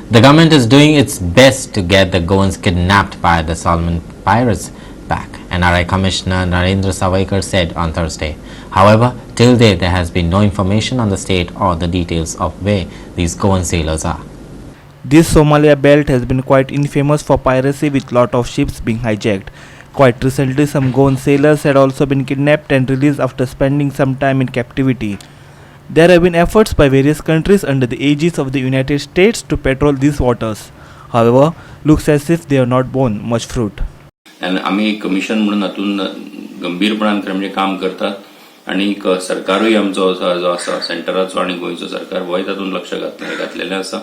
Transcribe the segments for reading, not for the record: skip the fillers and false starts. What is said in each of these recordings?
The government is doing its best to get the Goans kidnapped by the Solomon pirates back, NRI Commissioner Narendra Sawaikar said on Thursday. However, till date there has been no information on the state or the details of where these Goan sailors are. This Somalia belt has been quite infamous for piracy, with lot of ships being hijacked. Quite recently, some Goan sailors had also been kidnapped and released after spending some time in captivity. There have been efforts by various countries under the aegis of the United States to patrol these waters. However, looks as if they have not borne much fruit. आनी आमी commission म्हणून हातून गंभीरपणान खरें म्हणजे काम करतात आनी सरकारूय आमचो जो आसा, सेंटराचो आनी गोंयचो सरकार, होय तातूंत लक्ष घातलेलें आसा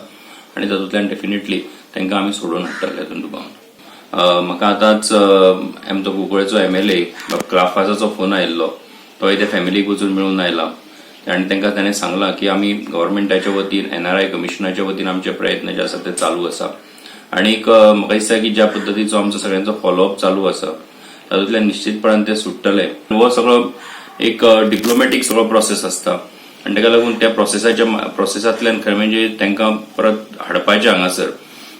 आनी तातूंतल्यान डेफिनेटली तांकां आमी सोडोवन हाडटले हातूंत दुबाव. म्हाका आतांच आमचो कुंकळेचो एमएलए क्लाफासाचो फोन आयिल्लो. तोय त्या फॅमिलीक वचून मेळून आयला आनी तांकां ताणें सांगलां की आमी गव्हर्मेंटाच्या वतीन, एनआरआय कमिशनाच्या वतीन आमचे प्रयत्न जे आसा ते चालू आसा. आनीक म्हाका दिसता की ज्या पद्दतीचो आमचो सगळ्यांचो फॉलोअप चालू आसा, तातूंतल्यान निश्चितपणान ते सुट्टले. हो सगळो एक डिप्लोमॅटीक सगळो प्रोसेस आसता आनी ताका लागून त्या प्रोसेसांतल्यान खरें म्हणजे तांकां परत हाडपाचें हांगासर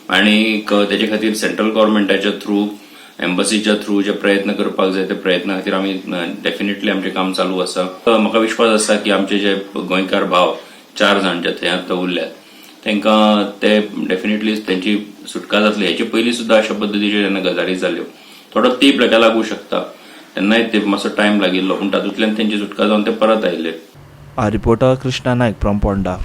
आनी तेजे खातीर सेंट्रल गव्हर्मेंटाच्या थ्रू, एम्बसीच्या थ्रू जे प्रयत्न करपाक जाय, ते प्रयत्ना खातीर आमी डेफिनेटली आमचें काम चालू आसा. म्हाका विश्वास आसा की आमचे जे गोंयकार भाव चार जाण जे थंय आतां उरल्यात, तांकां ते डेफिनेटली तेंची सुटका जातली. हेचे पयलीं सुद्दां अशा पद्दतीच्यो जेन्ना गजाली जाल्यो, थोडो तेंप ताका लागूं शकता, तेन्नाय ते मातसो टायम लागिल्लो, पूण तातूंतल्यान तेंची सुटका जावन ते परत आयले. Our reporter Krishna Naik from Ponda.